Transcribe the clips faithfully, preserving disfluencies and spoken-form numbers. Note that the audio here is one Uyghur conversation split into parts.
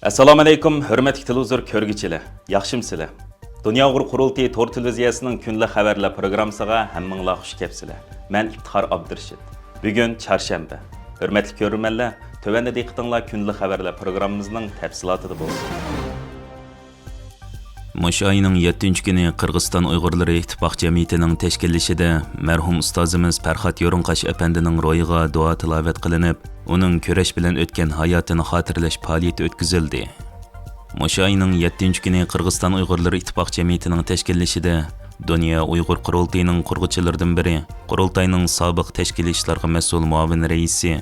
ئەسسالامۇئەلەيكۇم، ھۆرمەتلىك تېلېۋىزور كۆرگۈچىلەر، ياخشىمۇسىلەر؟ دۇنيا ئۇيغۇر قۇرۇلتىيى تور تېلېۋىزىيەسىنىڭ كۈندىلىك خەۋەرلەر پروگراممىسىغا ھەممىڭلار خۇش كەپسىلەر. مەن ئىپتىخار ئابدۇرېشىت. بۈگۈن چارشەنبە. ھۆرمەتلىك كۆرۈرمەنلەر، تۆۋەندە دىققىتىڭلار كۈندىلىك خەۋەرلەر پروگراممىمىزنىڭ تەپسىلاتىدا بولسۇن. مۇشۇ ئاينىڭ يەتتىنچى كۈنى قىرغىزىستان ئۇيغۇرلىرى ئىتتىپاق جەمئىيىتىنىڭ تەشكىللىشىدە مەرھۇم ئۇستازىمىز پەرھات يورۇنقاش ئەپەندىنىڭ روھىغا دۇئا تىلاۋەت قىلىنىپ، ئۇنىڭ كۈرەش بىلەن ئۆتكەن ھاياتىنى خاتىرىلەش پائالىيىتى ئۆتكۈزۈلدى. مۇشۇ ئاينىڭ يەتتىنچى كۈنى قىرغىزىستان ئۇيغۇرلىرى ئىتتىپاق جەمئىيىتىنىڭ تەشكىللىشىدە دۇنيا ئۇيغۇر قۇرۇلتىيىنىڭ قۇرغۇچىلىرىدىن بىرى، قۇرۇلتاينىڭ سابىق تەشكىلىي ئىشلارغا مەسئۇل مۇئاۋىن رەئىسى،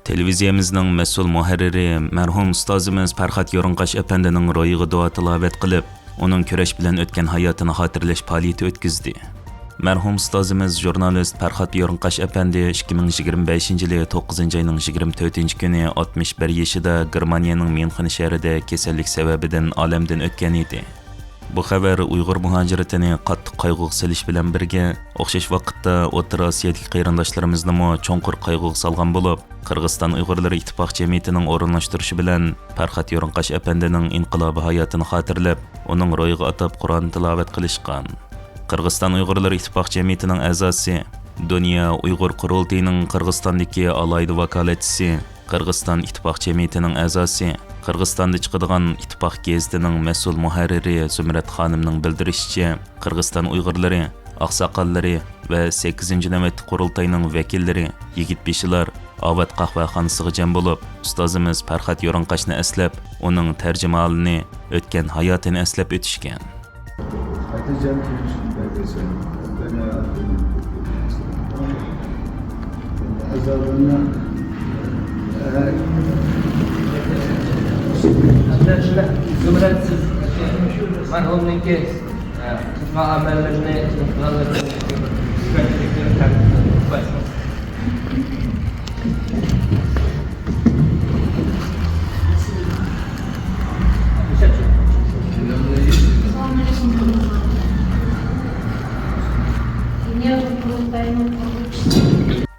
تېلېۋىزىيەمىزنىڭ مەسئۇل مۇھەررىرى، مەرھۇم ئۇستازىمىز پەرھات يورۇنقاش ئەپەندىنىڭ روھىغا دۇئا تىلاۋەت قىلىپ، ئۇنىڭ كۈرەش بىلەن ئۆتكەن ھاياتىنى خاتىرىلەش پائالىيىتى ئۆتكۈزدى. مەرھۇم ئۇستازىمىز، ژۇرنالىست پەرھات يورۇنقاش ئەپەندى ئىككى مىڭ يىگىرمە بەشىنچى يىلى توققۇزىنچى ئاينىڭ يىگىرمە تۆتىنچى كۈنى ئاتمىش بىر يېشىدا گېرمانىيەنىڭ ميۇنخېن شەھىرىدە كېسەللىك سەۋەبىدىن ئالەمدىن ئۆتكەن ئىدى. بۇ خەۋەر ئۇيغۇر مۇھاجىرىتىنى قاتتىق قايغۇغا سېلىش بىلەن بىرگە، ئوخشاش ۋاقىتتا ئوتتۇرا ئاسىيادىكى قېرىنداشلىرىمىزنىمۇ چوڭقۇر قايغۇغا سالغان بولۇپ، قىرغىزىستان ئۇيغۇرلىرى ئىتتىپاق جەمئىيىتىنىڭ ئورۇنلاشتۇرۇشى بىلەن پەرھات يورۇنقاش ئەپەندىنىڭ ئىنقىلابىي ھاياتىنى خاتىرىلەپ، ئۇنىڭ روھىغا ئاتاپ قۇرئان تىلاۋەت قىلىشقان. قىرغىزىستان ئۇيغۇرلىرى ئىتتىپاق جەمئىيىتىنىڭ ئەزاسى، دۇنيا ئۇيغۇر قۇرۇلتىيىنىڭ قىرغىزىستاندىكى ئالاھىدە ۋاكالەتچىسى، قىرغىزىستان ئىتتىپاق جەمئىيىتىنىڭ ئەزاسى، قىرغىزىستاندا چىقىدىغان ئىتتىپاق گېزىتىنىڭ مەسئۇل مۇھەررىرى زۇمرەت خانىمنىڭ بىلدۈرۈشىچە، قىرغىزىستان ئۇيغۇرلىرى، ئاقساقاللىرى ۋە سەككىزىنچى نۆۋەتلىك قۇرۇلتاينىڭ ۋەكىللىرى، يىگىت بېشىلار ئاۋات قەھۋەخانىسىغا جەم بولۇپ، ئۇستازىمىز پەرھات يورۇنقاشنى ئەسلەپ، ئۇنىڭ تەرجىمىھالىنى، ئۆتكەن ھاياتىنى ئەسلەپ ئۆتۈشكەن. Хотя شۇنداق، شۇنداق. زۇمرەت، سىز مەرھۇمنىڭكى، ئە، قىلغان ئەمەللىرىنى، قىلغانلىرىنى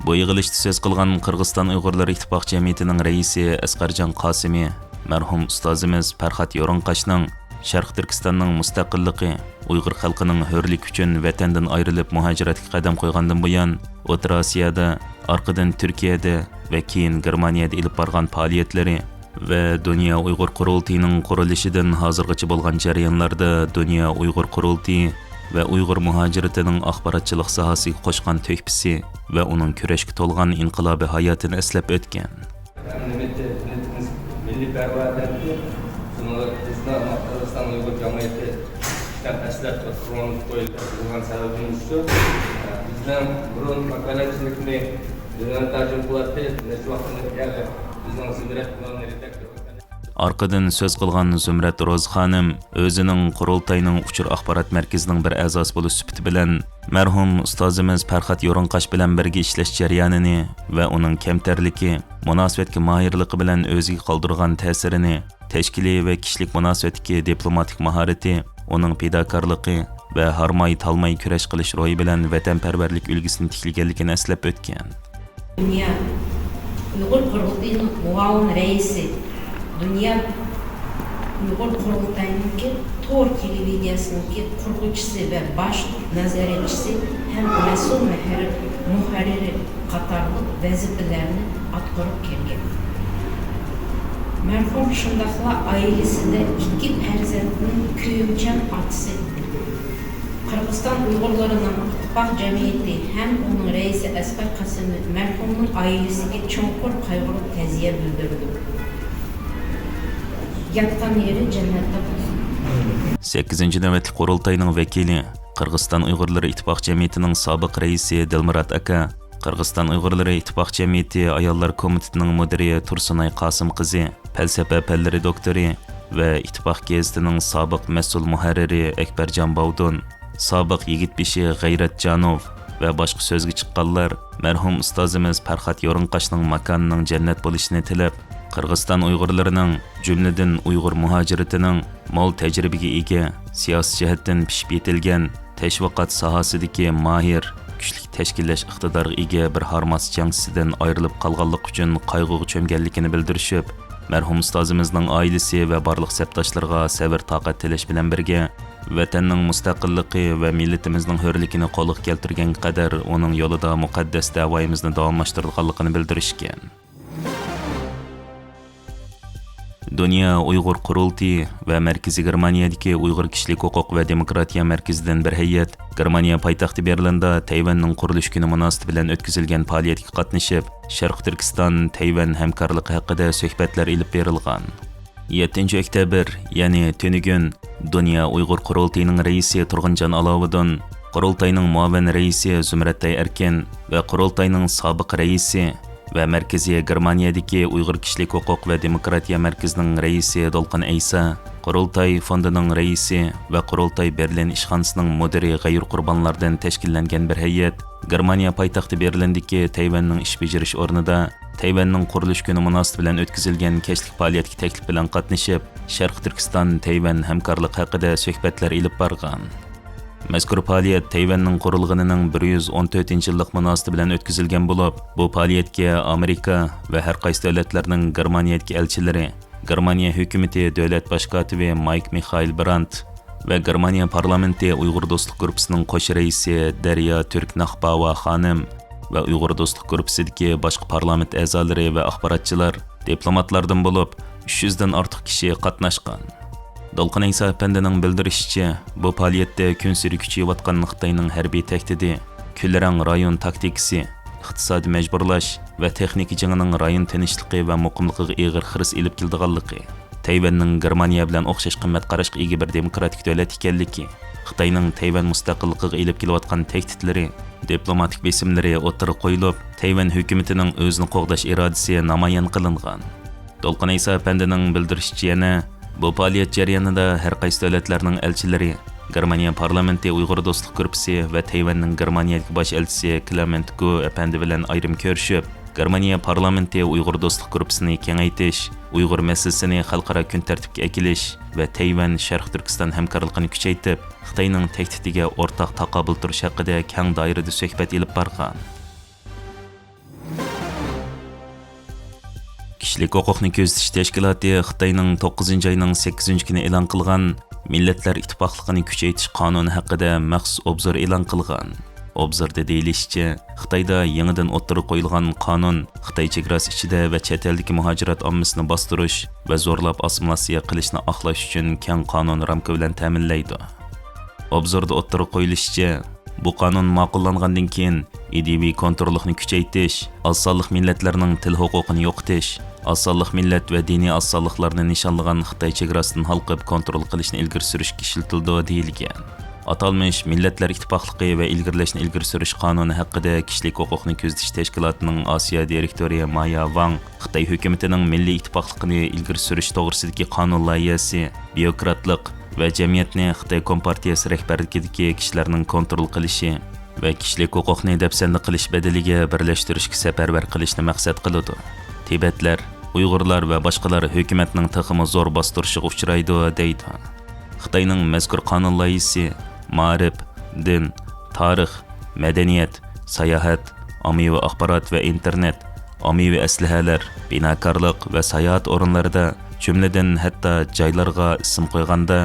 بۇ يىغىلىشتا سۆز قىلغان قىرغىزىستان ئۇيغۇرلىرى ئىتتىپاق جەمئىيىتىنىڭ رەئىسى ئەسقەرجان قاسىمى مەرھۇم ئۇستازىمىز پەرھات يورۇنقاشنىڭ شەرقىي تۈركىستاننىڭ مۇستەقىللىقى، ئۇيغۇر خەلقىنىڭ ھۆرلۈكى ئۈچۈن ۋەتەندىن ئايرىلىپ مۇھاجىرەتكە قەدەم قويغاندىن بۇيان، ئوتتۇرا ئاسىيادا، ئارقىدىن تۈركىيەدە ۋە كېيىن گېرمانىيەدە ئېلىپ بارغان پائالىيەتلىرى ۋە دۇنيا ئۇيغۇر قۇرۇلتىيىنىڭ قۇرۇلۇشىدىن ھازىرغىچە بولغان جەريانلاردا دۇنيا ئۇيغۇر قۇرۇلتىيى ۋە ئۇيغۇر مۇھاجىرىتىنىڭ ئاخباراتچىلىق ساھەسىگە قوشقان تۆھپىسى ۋە ئۇنىڭ كۈرەشكە تولغان ئىنقىلابىي ھاياتىنى ئەسلەپ ئۆتكەن. مىللىتىمىز مىللىي پەرۋەردىكى شۇنىڭ بىزنىڭ قىرغىزىستان ئۇيغۇر جامائىتى ئىشلەپ ئەسلەپ قۇربانلىق قويۇلغان سەۋەبىمىز شۇ. بىزنىڭ بۇرۇن ۋاكالەتچىلىكنى دۆلەت تەرجىمە قىلاتتى. نەچچە ۋاقىتتىن بېرى بىزنىڭ زۇمرەت بىلەن رېداكتور ئارقىدىن سۆز قىلغان زۇمرەت روزى خانىم ئۆزىنىڭ قۇرۇلتاينىڭ ئۇچۇر ئاخبارات مەركىزىنىڭ بىر ئەزاسى بولۇش سۈپىتى بىلەن، مەرھۇم ئۇستازىمىز پەرھات يورۇنقاش بىلەن بىرگە ئىشلەش جەريانىنى ۋە ئۇنىڭ كەمتەرلىكى، مۇناسىۋەتكە ماھىرلىقى بىلەن ئۆزىگە قالدۇرغان تەسىرىنى، تەشكىلىي ۋە كىشىلىك مۇناسىۋەتتىكى دىپلوماتىك ماھارىتى، ئۇنىڭ پىداكارلىقى ۋە ھارماي-تالماي كۈرەش قىلىش روھى بىلەن ۋەتەنپەرۋەرلىك ئۈلگىسىنى تىكلىگەنلىكىنى ئەسلەپ ئۆتكەن. دۇنيا ئۇيغۇر قۇرۇلتىيىنىڭ مۇئاۋىن رەئىسى، دۇنيا ئۇيغۇر قۇرۇلتايىنىڭكى تور تېلېۋىدېنىيەسىنىڭكى قۇرغۇچىسى ۋە باش نازارەتچىسى ھەم مەسئۇل مەھەر-، مۇھەررىرى قاتارلىق ۋەزىپىلەرنى ئاتقۇرۇپ كەلگەن. مەرھۇم شۇنداقلا ئائىلىسىدە ئىككى پەرزەنتنىڭ كۆيۈمچان ئاتىسى ئىدى. قىرغىزىستان ئۇيغۇرلىرىنىڭ ئىتتىپاق جەمئىيىتى ھەم ئۇنىڭ رەئىسى ئەسقەر قاسىمى مەرھۇمنىڭ ئائىلىسىگە چوڭقۇر قايغۇرۇپ تەزىيە بىلدۈرىدۇ. ياتقان يېرى جەننەتتە بولسۇن. سەككىزىنچى نۆۋەتلىك قۇرۇلتاينىڭ ۋەكىلى، قىرغىزىستان ئۇيغۇرلىرى ئىتتىپاق جەمئىيىتىنىڭ سابىق رەئىسى دىلمۇرات ئاكا، قىرغىزىستان ئۇيغۇرلىرى ئىتتىپاق جەمئىيىتى ئاياللار كومىتېتىنىڭ مۇدىرى تۇرسۇنئاي قاسىم قىزى، پەلسەپە پەنلىرى دوكتورى ۋە ئىتتىپاق گېزىتىنىڭ سابىق مەسئۇل مۇھەررىرى ئەكبەرجان باۋدۇن، سابىق يىگىت بېشى غەيرەت جانوف ۋە باشقا سۆزگە چىققانلار مەرھۇم ئۇستازىمىز پەرھات يورۇنقاشنىڭ ماكانىنىڭ جەننەت بولۇشىنى تىلەپ، قىرغىزىستان ئۇيغۇرلىرىنىڭ، جۈملىدىن ئۇيغۇر مۇھاجىرىتىنىڭ مول تەجرىبىگە ئىگە، سىياسىي جەھەتتىن پىشىپ يېتىلگەن، تەشۋىقات ساھەسىدىكى ماھىر، كۈچلۈك تەشكىللەش ئىقتىدارىغا ئىگە بىر ھارماس جەڭچىسىدىن ئايرىلىپ قالغانلىقى ئۈچۈن قايغۇغا چۆمگەنلىكىنى بىلدۈرۈشۈپ، مەرھۇم ئۇستازىمىزنىڭ ئائىلىسى ۋە بارلىق سەپداشلىرىغا سەۋر-تاقەت تىلەش بىلەن بىرگە، ۋەتەننىڭ مۇستەقىللىقى ۋە مىللىتىمىزنىڭ ھۆرلۈكىنى قولغا كەلتۈرگەنگە قەدەر ئۇنىڭ يولىدا مۇقەددەس دەۋايىمىزنى داۋاملاشتۇرىدىغانلىقىنى بىلدۈرۈشكەن. دۇنيا ئۇيغۇر قۇرۇلتىيى ۋە مەركىزىي گېرمانىيەدىكى ئۇيغۇر كىشىلىك ھوقۇق ۋە دېموكراتىيە مەركىزىدىن بىر ھەيئەت گېرمانىيە پايتەختى بېرلىندا تەيۋەننىڭ قۇرۇلۇش كۈنى مۇناسىۋىتى بىلەن ئۆتكۈزۈلگەن پائالىيەتكە قاتنىشىپ، شەرقىي تۈركىستان، تەيۋەن ھەمكارلىقى ھەققىدە سۆھبەتلەر ئېلىپ بېرىلغان. يەتتىنچى ئۆكتەبىر، يەنى تۈنۈگۈن، دۇنيا ئۇيغۇر قۇرۇلتىيىنىڭ رەئىسى تۇرغۇنجان ئالاۋۇدۇن، قۇرۇلتاينىڭ مۇئاۋىن رەئىسى زۇمرەتئاي ئەركىن ۋە قۇرۇلتاينىڭ سابىق رەئىسى ۋە مەركىزىي گېرمانىيەدىكى ئۇيغۇر كىشىلىك ھوقۇق ۋە دېموكراتىيە مەركىزىنىڭ رەئىسى دولقۇن ئەيسا، قۇرۇلتاي فوندىنىڭ رەئىسى ۋە قۇرۇلتاي بېرلىن ئىشخانىسىنىڭ مۇدىرى غەيرىي قۇربانلاردىن تەشكىللەنگەن بىر ھەيئەت گېرمانىيە پايتەختى بېرلىندىكى تەيۋەننىڭ ئىش بېجىرىش ئورنىدا تەيۋەننىڭ قۇرۇلۇش كۈنى مۇناسىۋىتى بىلەن ئۆتكۈزۈلگەن كەچلىك پائالىيەتكە تەكلىپ بىلەن قاتنىشىپ، شەرقىي تۈركىستان، تەيۋەن ھەمكارلىقى ھەققىدە سۆھبەتلەر ئېلىپ بارغان. مەزكۇر پائالىيەت تەيۋەننىڭ قۇرۇلغىنىنىڭ بىر يۈز ئون تۆتىنچى يىللىق مۇناسىۋىتى بىلەن ئۆتكۈزۈلگەن بولۇپ، بۇ پائالىيەتكە ئامېرىكا ۋە ھەر قايسى دۆلەتلەرنىڭ گېرمانىيەدىكى ئەلچىلىرى، گېرمانىيە ھۆكۈمىتى دۆلەت باش كاتىپى مايك مىخائېل برانت ۋە گېرمانىيە پارلامېنتى ئۇيغۇر دوستلۇق گۇرۇپپىسىنىڭ قوش رەئىسى دەريا تۈرك ناخباۋا خانىم ۋە ئۇيغۇر دوستلۇق گۇرۇپپىسىدىكى باشقا پارلامېنت ئەزالىرى ۋە ئاخباراتچىلار، دىپلوماتلاردىن بولۇپ، ئۈچ يۈزدىن ئارتۇق كىشى قاتناشقان. دولقۇن ئەيسا ئەپەندىنىڭ بىلدۈرۈشىچە، بۇ پائالىيەتتە كۈنسېرى كۈچىيىۋاتقان خىتاينىڭ ھەربىي تەھدىتى، كۈلرەڭ رايون تاكتىكىسى، ئىقتىسادىي مەجبۇرلاش ۋە تېخنىكا جېڭىنىڭ رايون تىنچلىقى ۋە مۇقىملىقىغا ئېغىر خىرىس ئېلىپ كېلىدىغانلىقى، تەيۋەننىڭ گېرمانىيە بىلەن ئوخشاش قىممەت قاراشقا ئىگە بىر دېموكراتىك دۆلەت ئىكەنلىكى، خىتاينىڭ تەيۋەن مۇستەقىللىقىغا ئېلىپ كېلىۋاتقان تەھدىتلىرى، دىپلوماتىك بېسىملىرى ئوتتۇرىغا قويۇلۇپ، تەيۋەن ھۆكۈمىتىنىڭ ئۆزىنى قوغداش ئىرادىسى نامايان قىلىنغان. دولقۇن ئەيسا ئەپەندىنىڭ بىلدۈرۈشىچە، يەنە بۇ پائالىيەت جەريانىدا ھەر قايسى دۆلەتلەرنىڭ ئەلچىلىرى، گېرمانىيە پارلامېنتى ئۇيغۇر دوستلۇق گۇرۇپپىسى ۋە تەيۋەننىڭ گېرمانىيەدىكى باش ئەلچىسى كلېمېنت گو ئەپەندى بىلەن ئايرىم كۆرۈشۈپ، گېرمانىيە پارلامېنتى ئۇيغۇر دوستلۇق گۇرۇپپىسىنى كېڭەيتىش، ئۇيغۇر مەسىلىسىنى خەلقئارا كۈن تەرتىپكە ئەكېلىش ۋە تەيۋەن، شەرقىي تۈركىستان ھەمكارلىقىنى كۈچەيتىپ، خىتاينىڭ تەھدىتىگە ئورتاق تاقابىل تۇرۇش ھەققىدە كەڭ دائىرىدە سۆھبەت ئېلىپ بارغان. كىشىلىك ھوقۇقنى كۆزىتىش تەشكىلاتى خىتاينىڭ توققۇزىنچى ئاينىڭ سەككىزىنچى كۈنى ئېلان قىلغان مىللەتلەر ئىتتىپاقلىقىنى كۈچەيتىش قانۇنى ھەققىدە مەخسۇس ئوبزور ئېلان قىلغان. ئوبزوردا دېيىلىشىچە، خىتايدا يېڭىدىن ئوتتۇرىغا قويۇلغان قانۇن خىتاي چېگراسى ئىچىدە ۋە چەت ئەلدىكى مۇھاجىرات ئاممىسىنى باستۇرۇش ۋە زورلاپ ئاسسىمىلياتسىيە قىلىشنى ئاقلاش ئۈچۈن كەڭ قانۇن رامكا بىلەن تەمىنلەيدۇ. ئوبزوردا ئوتتۇرىغا قويۇلۇشىچە، بۇ قانۇن ماقۇللانغاندىن كېيىن، ئىدىيىۋى كونتروللۇقنى كۈچەيتىش، ئاز سانلىق مىللەتلەرنىڭ تىل ھوقۇقىنى يوقىتىش، ئاز سانلىق مىللەت ۋە دىنىي ئاز سانلىقلارنى نىشانلىغان خىتاي چېگراسىدىن ھالقىپ كونترول قىلىشنى ئىلگىرى سۈرۈشكە ئىشلىتىلىدۇ، دېيىلگەن. ئاتالمىش مىللەتلەر ئىتتىپاقلىقى ۋە ئىلگىرىلەشنى ئىلگىرى سۈرۈش قانۇنى ھەققىدە كىشىلىك ھوقۇقنى كۆزىتىش تەشكىلاتىنىڭ ئاسىيا دىرېكتورى مايا ۋاڭ، خىتاي ھۆكۈمىتىنىڭ مىللىي ئىتتىپاقلىقىنى ئىلگىرى سۈرۈش توغرىسىدىكى قانۇن لايىھەسى بيۇروكراتلىق ۋە جەمئىيەتنى خىتاي كومپارتىيەسى رەھبەرلىكىدىكى كىشىلەرنىڭ كونترول قىلىشى ۋە كىشىلىك ھوقۇقنى دەپسەندە قىلىش بەدىلىگە بىرلەشتۈرۈشكە سەپەرۋەر قىلىشنى مەقسەت قىلىدۇ. تىبەتلەر، ئۇيغۇرلار ۋە باشقىلار ھۆكۈمەتنىڭ تېخىمۇ زور باستۇرۇشىغا ئۇچرايدۇ، دەيدۇ. خىتاينىڭ مەزكۇر قانۇن لايىھىسى مائارىپ، دىن، تارىخ، مەدەنىيەت، ساياھەت، ئاممىۋى ئاخبارات ۋە ئىنتېرنېت، ئاممىۋى ئەسلىھەلەر، بىناكارلىق ۋە ساياھەت ئورۇنلىرىدا، جۈملىدىن ھەتتا جايلارغا ئىسىم قويغاندا،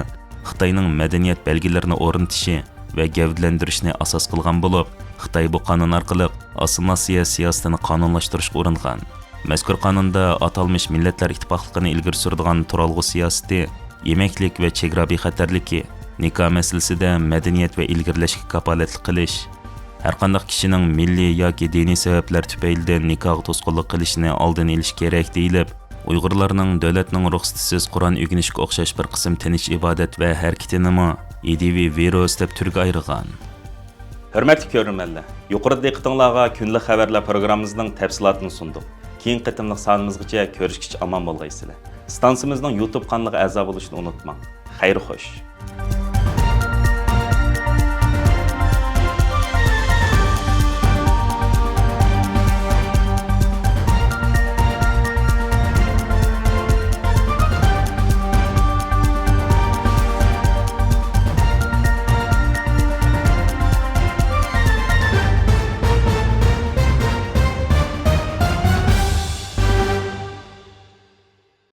خىتاينىڭ مەدەنىيەت بەلگىلىرىنى ئورنىتىشى ۋە گەۋدىلەندۈرۈشنى ئاساس قىلغان بولۇپ، خىتاي بۇ قانۇن ئارقىلىق ئاسسىمىلياتسىيە سىياسىتىنى قانۇنلاشتۇرۇشقا ئۇرۇنغان. مەزكۇر قانۇندا ئاتالمىش مىللەتلەر ئىتتىپاقلىقىنى ئىلگىرى سۈرىدىغان تۇرالغۇ سىياسىتى، يېمەكلىك ۋە چېگرا بىخەتەرلىكى، نىكاھ مەسىلىسىدە مەدەنىيەت ۋە ئىلگىرىلەشكە كاپالەتلىك قىلىش، ھەرقانداق كىشىنىڭ مىللىي ياكى دىنىي سەۋەبلەر تۈپەيلىدىن نىكاھقا توسقۇنلۇق قىلىشىنى ئالدىنى ئېلىش كېرەك، دېيىلىپ، ئۇيغۇرلارنىڭ دۆلەتنىڭ رۇخسىتىسىز قۇرئان ئۆگىنىشكە ئوخشاش بىر قىسىم تىنچ ئىبادەت ۋە ھەرىكىتىنىمۇ ئىدىيىۋى ۋىرۇس دەپ تۈرگە ئايرىغان. ھۆرمەتلىك كۆرۈرمەنلەر، يۇقىرىدا دىققىتىڭلارغا كۈندىلىك خەۋەرلەر پروگراممىمىزنىڭ تەپسىلاتىنى سۇندۇق. كېيىنكى قېتىملىق سانىمىزغىچە كۆرۈشكىچە ئامان بولغايسىلەر. ئىستانسىمىزنىڭ يۇتۇب قانىلىغا ئەزا بولۇشنى ئۇنتۇماڭ. خەير خوش.